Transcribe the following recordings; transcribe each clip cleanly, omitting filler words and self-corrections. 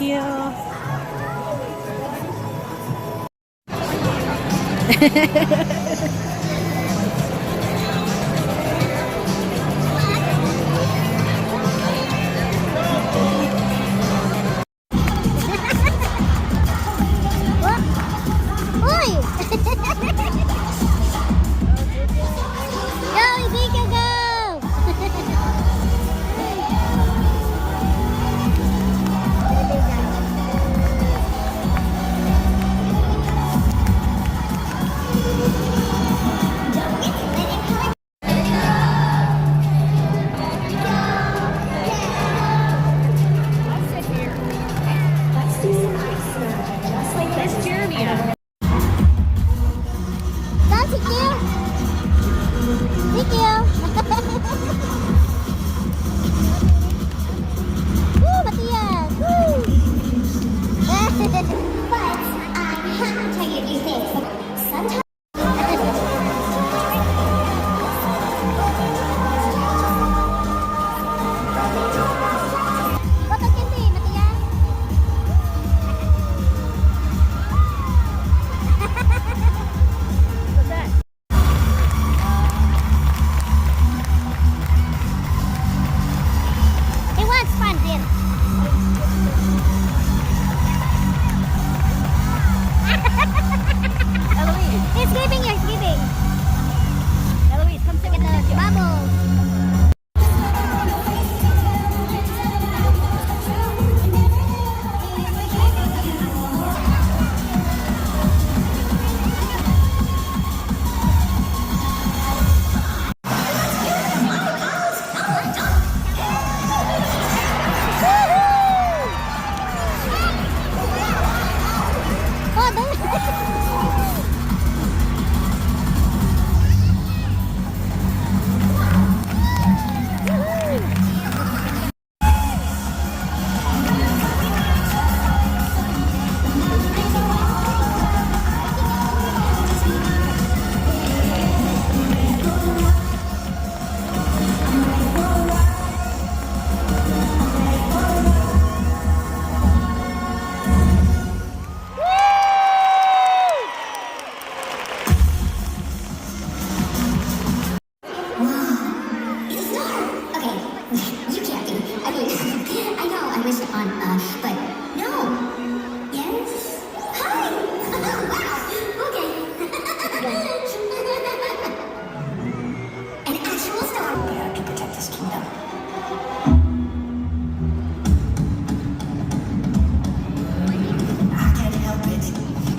Thank you. Uy! Go, Ezekiel, go! Let's do some ice magic, just like this. Jeremy. Go, Ezekiel! Ezekiel! Woo, Matias! Woo! But I have to tell you a few things. Sometimes. What can be, Matias? What's that? He wants fun, Jim. Eloise. He's sleeping, you're sleeping. Eloise, come sit Look with at the the bubbles. Oh, don't. It's a star! Okay, you can't be. I mean, I know I wish on but no. Yes? Hi! Wow! Okay. An actual star. I can protect this kingdom. I can't help it.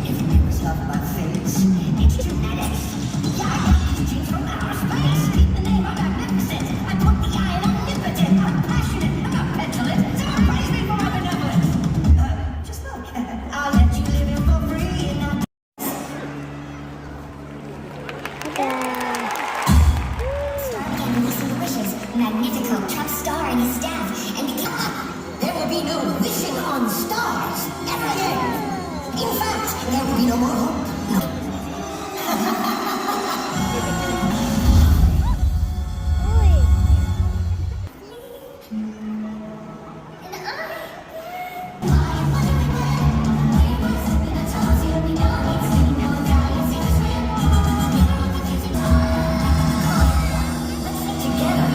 If viewers love my face, it's genetics. Yeah, I got these genes from outer space. The name of magnificent. I put the I in omnipotent. I'm passionate. I'm not petulant. Someone praise me for my benevolence. Just look. I'll let you live it for free and not Star began releasing the wishes. Magnifico trumped Star and his staff and became. There will be no wishing on stars ever again. In fact, there will be no more hope. No. Uy. And I. Let's sing together.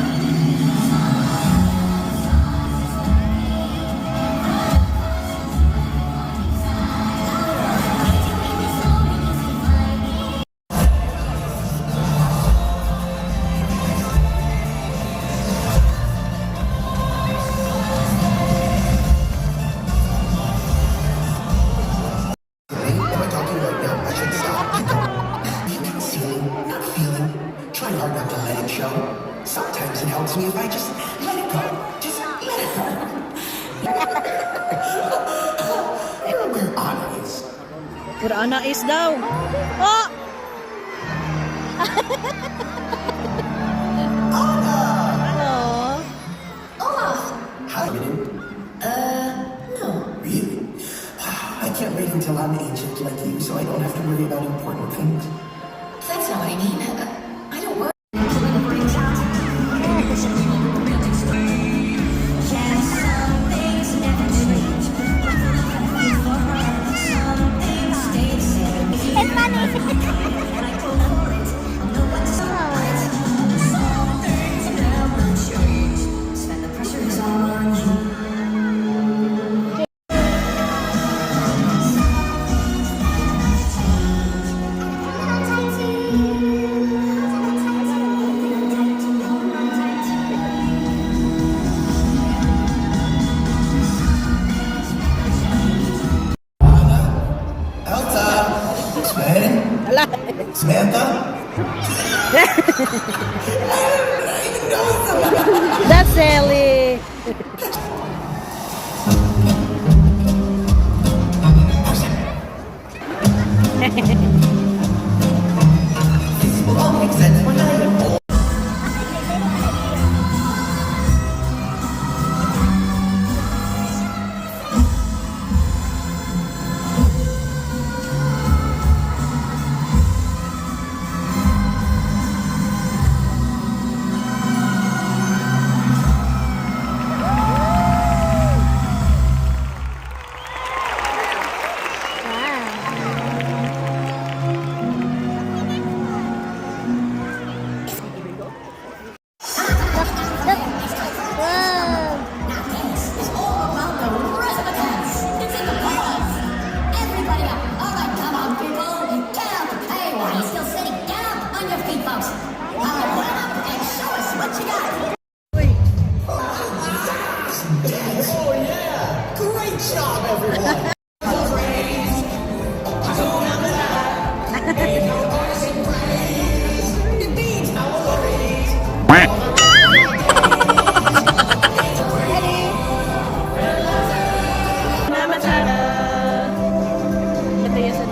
Am I talking right now? I should stop. Keep going. Not seeing, not feeling. Trying hard not to let it show. Sometimes it helps me if I just let it go. Just let it go. You're where Anna is. Where Anna is daw. Oh! Anna! Hello. Olaf! Hi, Minute. No. Really? I can't wait until I'm ancient like you so I don't have to worry about important things. That's not what I mean. I don't work. Yes, some things never change. And I go for it. No one's it. Some things never change. Sven, the pressure is on you. Elsa! Sven? Ala. Samantha? That's Ellie. This will all make sense when I am old. Wow. Look, look. Whoa. Now this is all about the razzmatazz. It's in the pause. Everybody up. All right, come on, people. Get up. Hey, why are you still sitting? Get up on your feet, folks. All right, warm up and show us what you got. Uy. Oh yeah! Great job, everyone! Mama Tara. Ito yung sa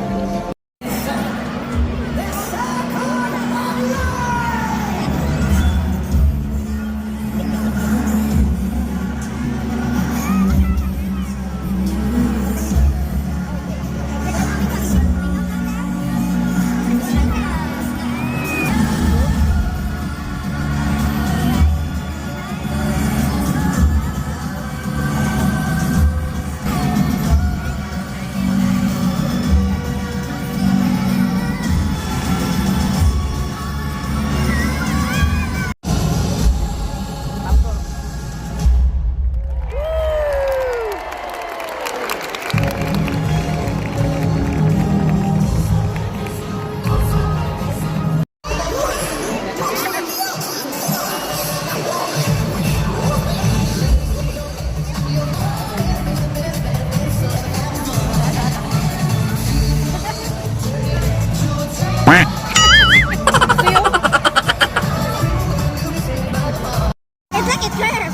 It's like a curve.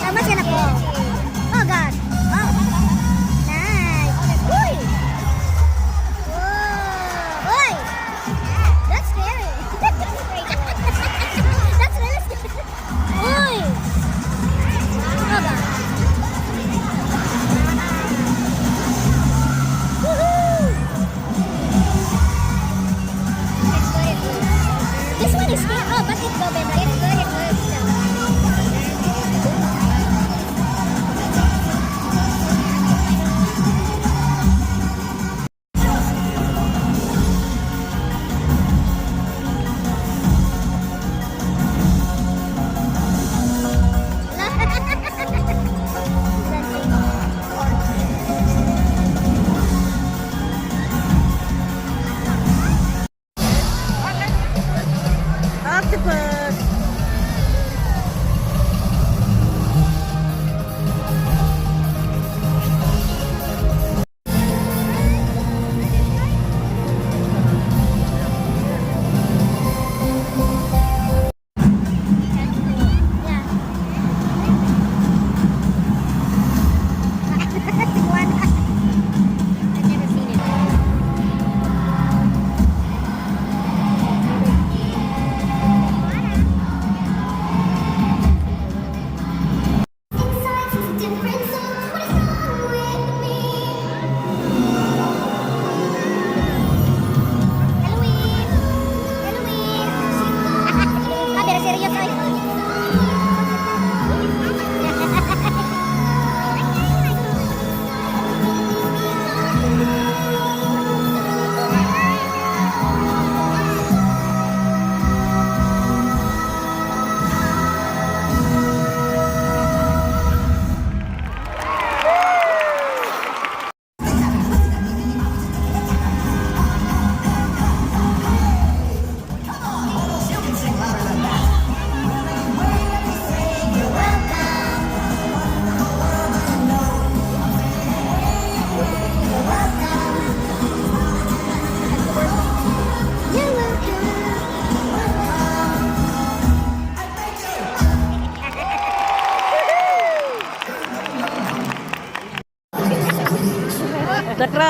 Someone's gonna fall. Oh God. Oh. Nice. Uy. Whoa. Uy. That's scary. That's really scary. Uy. Oh God. Woohoo.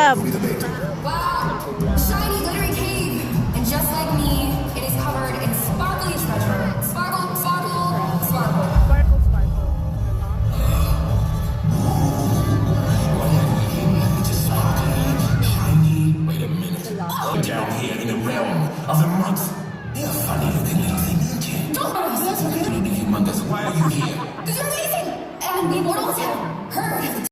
Job. Will be the bait. Wow! Shiny glittery cave! And just like me, it is covered in sparkly treasure. Sparkle, sparkle, sparkle. Sparkle, sparkle. It's a sparkly, shiny. Wait a minute. Down here in the realm of the months. You're a funny looking little thing, aren't you? Don't! That's okay. You're humongous. Why are you here? Because you're amazing! And we mortals have heard of the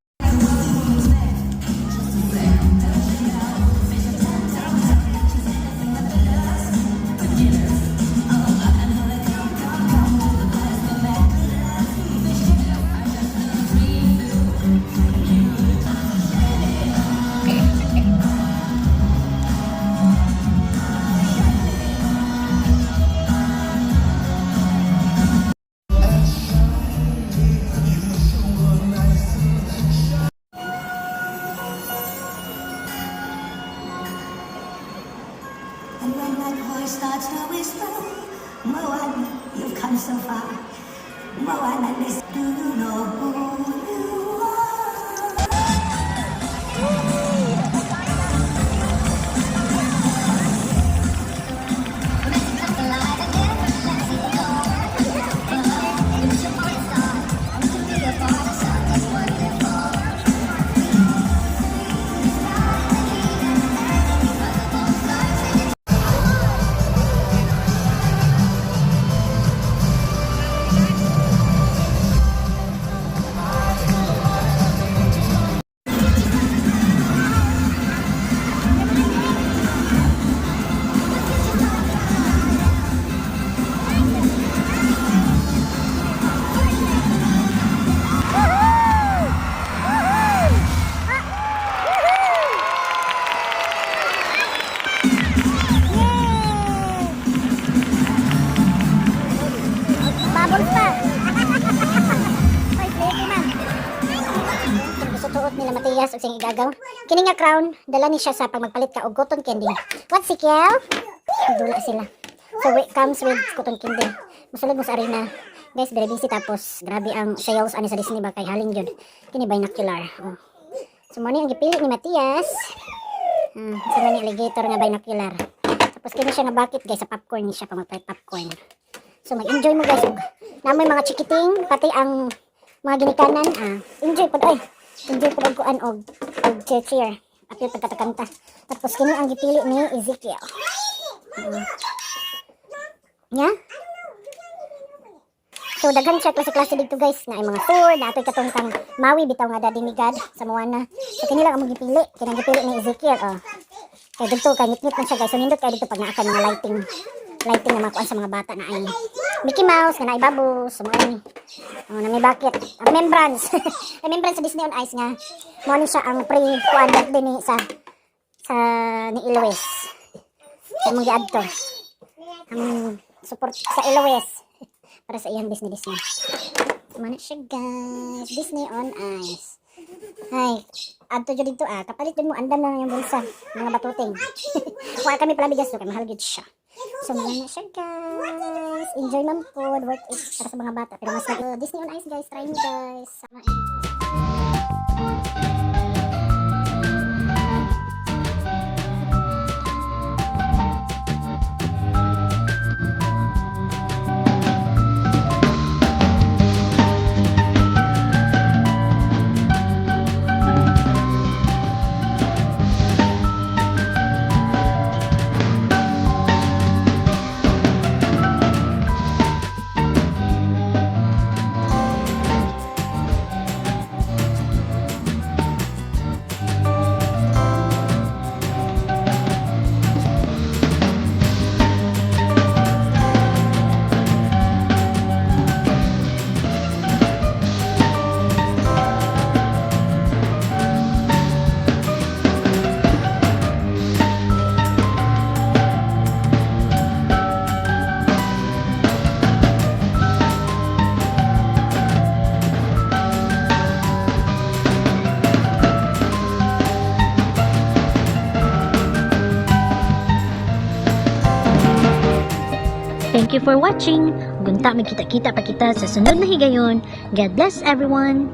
And when that voice starts to whisper, "Moana, you've come so far. Moana, listen, do you know who you are?" Yay! Bubbles pa. Ay, flaky man. Gusto tuot nila Matias og sing igagaw. Kini nga crown, dala ni siya sa pag magpalit ka og cotton candy. What si Kiel? Dula sila. So it comes with cotton candy. Musulod mo sa arena. Guys, very busy tapos grabe ang sales ani sa Disney ba kay halin gyud. Kini binocular. Oh. So mo ni ang gipili ni Matias. Sa ni alligator nga binocular. Tapos kini siya nga bucket, guys, sa popcorn ni siya pag magpalit popcorn. So mag-enjoy mo, guys, og namoy mga chikiting pati ang mga ginikanan ah. Enjoy pud ay. Enjoy pud og kuan og cheer cheer. Apil pagkatakanta. Tapos kini ang gipili ni Ezekiel. Nya? So daghan siya klase-klase dito, guys, na ay mga sword, na atoy katong kang Maui bitaw nga daddy ni God sa Moana. So kini lang ang gipili, kini ang gipili ni Ezekiel oh. Kay dito kay ngit-ngit man siya, guys. So nindot kay dito pag naa kay mga lighting lighting na mga kuan sa mga bata na ay Mickey Mouse nga naay bubbles, so mga ni. Oh, na may bucket. Remembrance. Remembrance sa Disney on Ice nga. Mao ni siya ang pre kuan birthday ni sa ni Eloise. Sa among giadto. Ang support sa Eloise para sa iyang Disney Disney. Mana siya, guys. Disney on Ice. Ay, adto jud dito ah. Kapalit jud mo andam na yung bulsa, mga batuting. Wa kami pala bigas to kay mahal gyud siya. So mana na siya, guys. Enjoy man pod, worth it para sa mga bata. Pero mas Disney on Ice, guys, try nyo, guys. Sama eh. Thank you for watching. Gunta magkita-kita pa kita sa sunod na higayon. God bless everyone.